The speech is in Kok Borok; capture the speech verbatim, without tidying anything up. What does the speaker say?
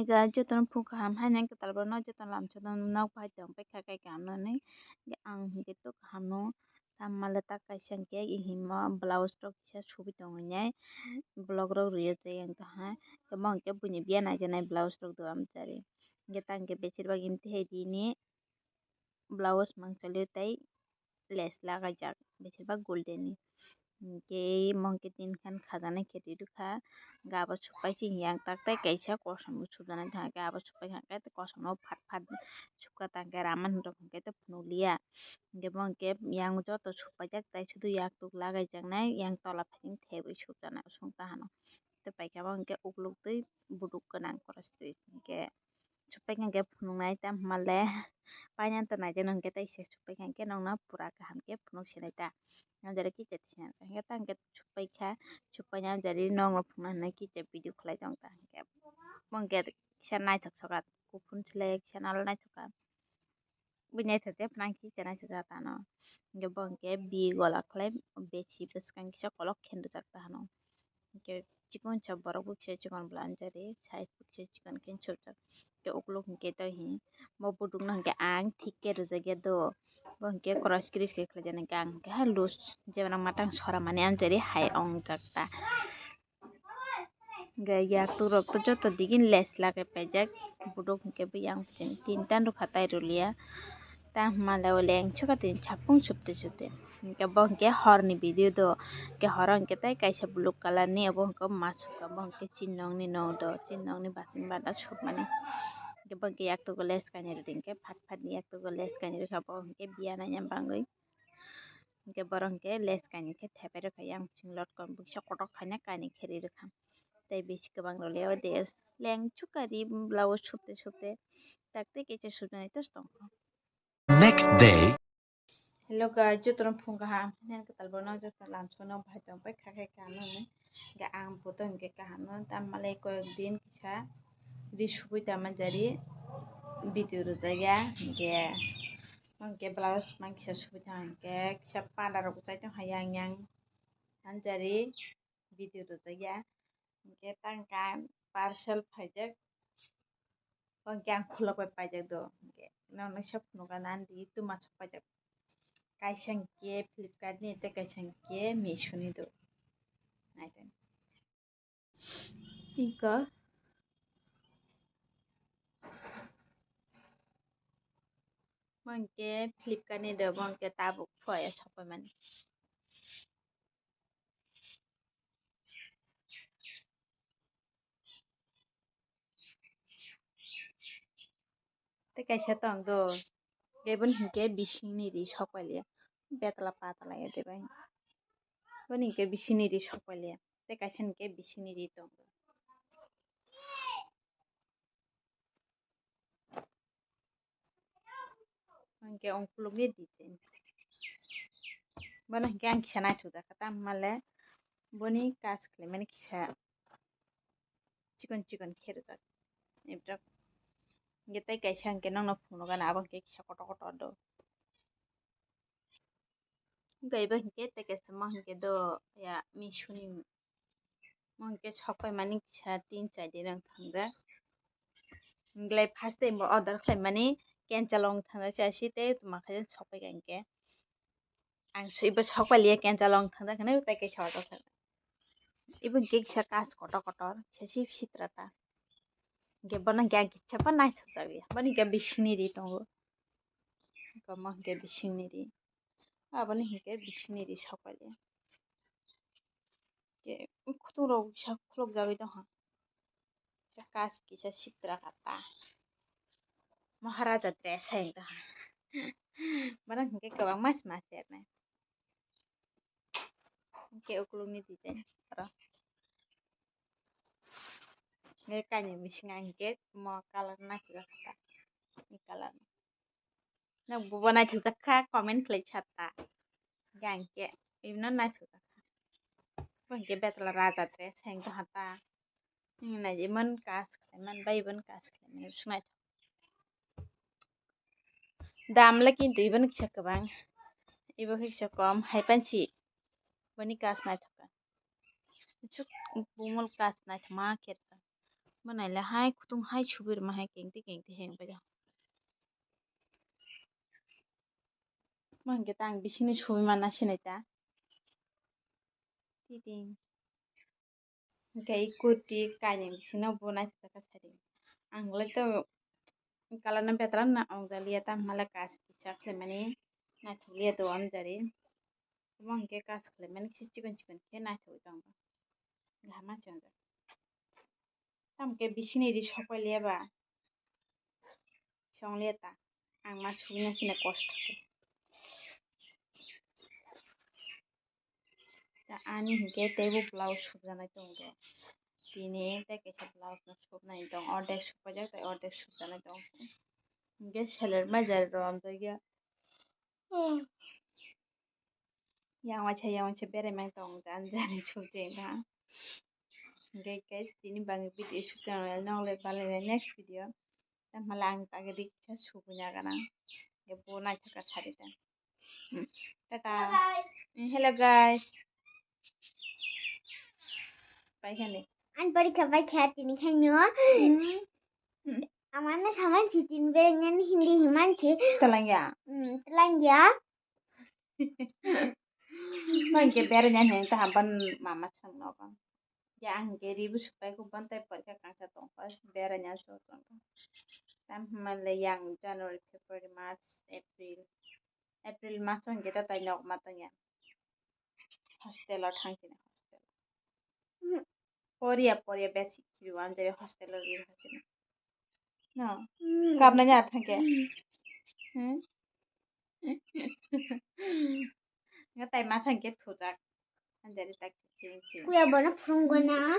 Guys, jotono phung kaham haino kwtal borok no jotono lamsono nok bai tong paikha khe kaham no hinwi. Ang hinkhe to kaham no, tamo le ta kaisa hinkhe himo blouse rok kisa subi tongo hinwi vlog rok rwui se ang tongha. Tamo hinkhe buini biya naijaknai blouse rok do amchari. Hinkhe ta hinkhe besir bak imtwi hai rini blouse mangchali tei lace lagaijak, besibak golden ni. Hinkhe omo hinkhe tin khan khajaknai khe ri rwkha. Hinkhe abo supai se yang tak tai kaisa kosom bo subjaknai tongkha, hinkhe abo supai kha khe kosom no phat phat subkha tangkhe raman rok hinkhe phunukliya. Hinkhe bo hinkhe yang joto supaijak tai sudu yak tuk lagaijaknai, yang tola phaijaknai thebwi subjaknai songkha hano. Tei paikha bo hinkhe ukluk twi buduk gwnang koros twi hinkhe. Supai kha hinkhe phunuknai tamo le paina to naijaknai hinkhe tei se supai kha hinkhe nokno pura kaham khe phunuk sinai ta. Amjari kicha tisa hinkhe ta hinkhe supai kha, supai amjari nokno phunukna hinwi kicha video khlai tong ta hinkhe. Bo hinkhe kisa naithok soka kuphur se lai kisa nalo naithok kha. Bini naithok je phano ang kicha naithok ja tano. Hinkhe bo hinkhe bi gola khlai besi bwskang kisa kolok khe rwjak ta hano. Hinkhe chikon sa borok bo kisa chikon bwla amjari, size bo kisa chikon khe sojak. Hinkhe ukuluk hinkhe to hi, bo buduk no hinkhe ang thik khe rwjak ya do. Bo hinkhe cross kris khe khlai jani hinkhe ang hinkhe hai loose jemon ang matang sora mani amjari hai wngjak ta. Hinkhe yak tuk rok to joto digini lace lagai paijak, buduk hinkhe bo yang tinta nokha tai rwliya. Ta hwnmale o lengsoka tini chapung supte supte. Hinkhe bo hinkhe horni video do. Hinkhe horo hinkhe tei kaisa blue colour ni obo hinkhe ma sukha bo hinkhe chini nokni nok do. Chini nokni bachani banda sukmani. Hinkhe bo hinkhe yaktugo lace kainwi rwdi hinkhe phat phat ni yaktugo lace kainwi rwkha bo hinkhe biya naina bagwi. Hinkhe borok hinkhe lace kainwi khe thepai rwkha yang bising lotkon bo kisa kotor khaina kainwi khe ri rwkha. Tei bisi kwbang rwliya o de lengsoka ri blouse supte supte tak tei kaisa sujani tei tongkha. Next day. Hello guys, jotono phung kaham. Nini kwtal borok no jotono lamsono bahai tong pai kha khe kaham no hinwi. Hinkhe ang bo to hinkhe kaham no tamo le koyek din kisa ri subui tama jari video rwjak ya hinkhe, hinkhe blouse mang kisa subui tong hinkhe kisa panda rok bo chai tong hai yang yang. Anjari video rwjak ya. Hinkhe tang kha parcel phaijak. Bo hinkhe ang khulok bai paijak do. Hinkhe nokno kisa phunukha nang di twma sok paijak. Kaisa hinkhe Flipkart ni tei kaisa hinkhe Meesho ni do. Naitani. Iko. Bo hinkhe Flipkart ni do, bo hinkhe tabuk phuya sok paimani. Tei kaisa tong do, tei boni hinkhe bisingni ri sok pailiya, betla patla ya de bai. Boni hinkhe bisingni ri sok pailiya, tei kaisa hinkhe bisingni ri tong do. Hinkhe ongkulukni design. Bono hinkhe ang kisa naithokjakha, tamo le boni kaj khlaimani kisa chikon chikon khe rwjak. Hinkhe tei kaisa hinkhe nokno phunukgana, abo hinkhe kisa kotor kotor do. Hinkhe ebo hinkhe tei kaisa ma hinkhe do ya Meesho ni. Mo hinkhe sok paimani kisa tin char din wng thangjak. Hinkhe first time bo order khlaimani cancel wng thangjak, chasi tei tuma khe sok paikha hinkhe. Ang swi bo sok pailiya cancel wng thangjak hinwi tei kaisa order khlaimani. Ibo hinkhe kisa kaj kotor kotor kisa sip sitra ta. Hinkhe bono hinkhe ang kisa pha naithokjakya. Bono hinkhe bisingni ri tongo. Hinkhe omo hinkhe bisingni ri. Aboni hinkhe bisingni ri sok pailiya. Hinkhe kutung rok kisa khuluk jagwi tongha. Kisa kaj kisa sitra kata. Maharaja dress hai tongha. Bono hinkhe kwbangma sima se ernai. Hinkhe ukulukni design oro. Hinkhe kainwi bising ang hinkhe mo colour naithokjak kha ta. Ni colour. Nokbo bo naithokjak kha, comment khlai sa ta. Hinkhe ang hinkhe ino naithokjak kha. Bo hinkhe betla raja dress hai wng tongha ta. Nai je iman kaj khlai man bai iban kaj khlai man swnai. Dam le kintu iban kisa kwbang. Ibo khe kisa kom hai pansi. Boni kaj naithok kha. Bumul kaj naithokma khe. Bo naile hai kutung hai subi rwma hai kengti kengti hai wngbai da. Mo hinkhe ta ang bisingni subi manna sinai ta. Titing. Hinkhe i kurti kainwi bisingno bo naithok kha sari. Ang lai to colour no betala wng jaliya, tamo hwnle kash kisa khlaimani naithok liya do amjari. Omo hinkhe kash khlaimani kisa chikon chikon khe naithok tongo. Lama se wngjak. Tamo khe bisingni ri sokpai liya ba. Song liya ta. Ang ma sugina sina kosto khe. Ta ani hinkhe teibo blouse subjanai tongo. Tini tei kaisa blouse no subnai tong. Ordek subpaijak tei ordek subjanai tong. Hinkhe seler maijari rom tei ya. Yang waisa, yang waisa berai mang tong, jani jani sujui na. Hinkhe guys, tini bagwi video sujui na, nokle balai next video. Tamo hwnle ang tagedi kisa sugui na gana. Hinkhe bo naithok kha sari ta. Hmm. Tata. Hello guys. Hmm, hello guys. Pai khani. Ang porikha pai kha tini khaino. Hmm. Hmm. Amano saman si tin be nyan Hindi himan si. Talangya. Hmm, talangya. Mangke bera nyan hen ta haban mama sang no kon. Ya ang ke ribu supai ko ban tai porikha kangsa tong pas bera nyan so tong. Tam hwnle yang January, February, March, April. April mas hwnkhe ta tai nok ma tong ya. Hostel o thang sini hostel. Hmm. Poria poria basic khiru anjari hostel o ri hostel. No. Hmm. Kapna nya thangke. Hmm. Hmm. Nga tai ma thangke thujak. Anjari tak sini sini. Kuya bono phung gona.